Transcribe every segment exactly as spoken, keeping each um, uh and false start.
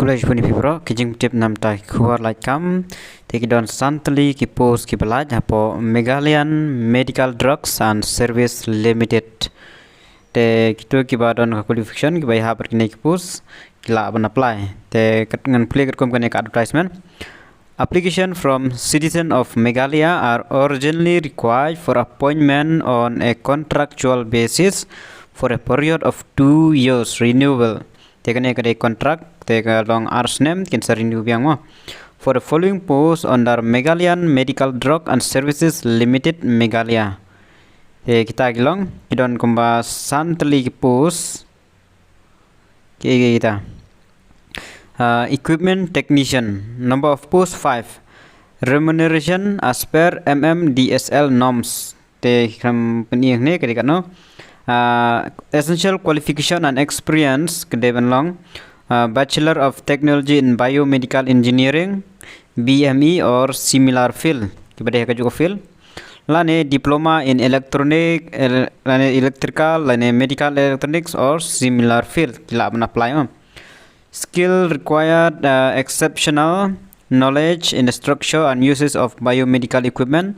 Khublei shibun ïa phi baroh, ki jingtip namar ki khubor lait kam. Te ki don san tylli ki post kiba lait hapoh Meghalayan Medical Drugs and Service Limited. Te kito kiba don ka qualification kiba ïahap bad kine ki post ki lah ban apply. Te kat ngan plie katkum kane ka advertisement. Application from citizen of Meghalaya are urgently required for appointment on a contractual basis for a period of two years renewable. Te kane ka dei contract, te ka long ar snem, kin sa renew biang mo. For the following post under Meghalayan Medical Drug and Services Limited Meghalaya. Te kita ki long, ki don kumba san tylli ki post. Ki, ki kita. Uh, equipment technician, number of post five. Remuneration as per M M D S L norms. Te kam pynïeng ne ka dei katno. Uh, essential qualification and experience ka dei ban long, uh, Bachelor of Technology in Biomedical Engineering, B M E or similar field. Kiba dei ha kajuh ka field. Lane diploma in electronic, el-, lane electrical, lane medical electronics or similar field. Ki lah ban apply mo. Skill required, uh, exceptional knowledge in the structure and uses of biomedical equipment.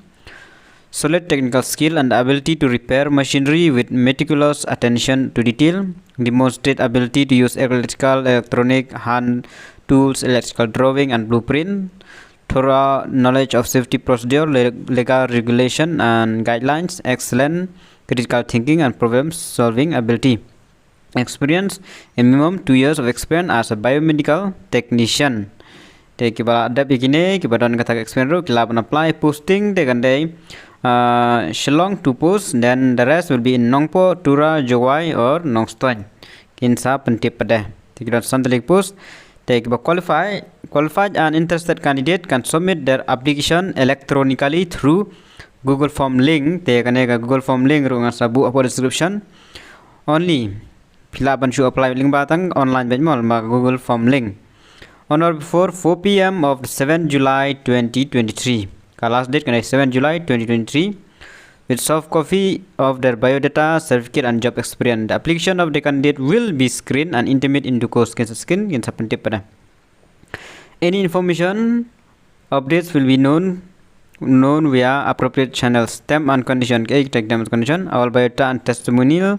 Solid technical skill and ability to repair machinery with meticulous attention to detail. Demonstrate ability to use electrical, electronic, hand tools, electrical drawing and blueprint. Thorough knowledge of safety procedure, le-, legal regulation and guidelines. Excellent critical thinking and problem solving ability. Experience, a minimum two years of experience as a biomedical technician. Te kiba la dep ïa kine, kiba don kata ka experience ruh, ki lah ban apply. Posting te kan dei, uh, Shillong two post, then the rest will be in Nongpoh, Tura, Jowai or Nongstoiñ. Kin sa pyntip pat de. Te ki don san tylli ki post. Te kiba qualify, qualified and interested candidate can submit their application electronically through Google Form link. Te kane ka Google Form link ruh ngan sa buh hapoh description. Only phi lah ban shu apply lyngba tang online beit mo, lyngba Google Form link. On or before four P M of the seventh July twenty twenty-three. Ka last date ka dei seventh July twenty twenty-three. With soft copy of their biodata, certificate and job experience. The application of the candidate will be screened and intimate in due course. Kin sa screen, kin sa pyntip pat de. Any information, updates will be known, known via appropriate channels. Term and condition, ke term and condition, all biodata and testimonial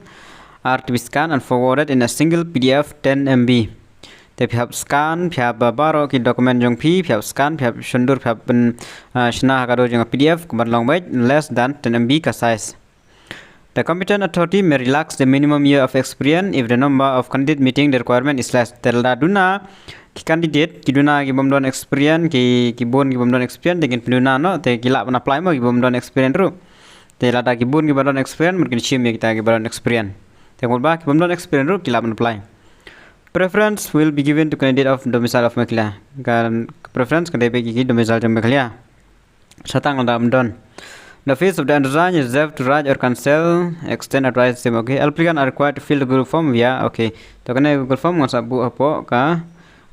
are to be scanned and forwarded in a single P D F ten M B. Te phi hap scan, phi hap baroh ki document jong phi, phi hap scan, phi hap shondur, phi hap pyn, uh, shna ha ka dor jong ka P D F, kumba long beit, less than ten M B ka size. The competent authority may relax the minimum year of experience if the number of candidate meeting the requirement is less. Te lada duna ki candidate, ki duna ki bym don experience, ki, ki bun ki bym don experience, te kin pynduna noh, te ki lah ban apply mo ki bym don experience ruh. Te lada ki bun ki ba don experience, mut kin shim ïa kita ki ba don experience. Te kumba ki bym don experience ruh, ki lah ban apply. Preference will be given to candidate of domicile of Meghalaya. Kan preference kan dei beit ki domicile jong Meghalaya. Sa tang lada ym don. The fees of the undersigned is reserved to write or cancel, extend, authorize them, okay. Applicant are required to fill the Google form via, okay. To kane Google form ngan sa buh hapoh ka,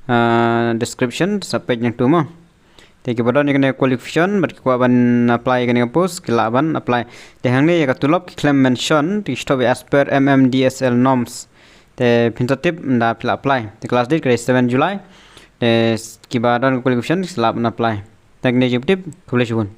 ah, description, sa page nangtu mo. Te kiba don ïa kane qualification, bad ki kwah ban apply ïa kane ka post, ki lah ban apply. Te hangne ïa ka tulop ki khlem mention, te ki shu thoh as per M M D S L norms. Te phin sa tip ynda phi lah apply. Te ka last date ka dei seven July. Te s-, kiba don qualification, ki lah ban apply. Te hangne jingtip, khublei shibun.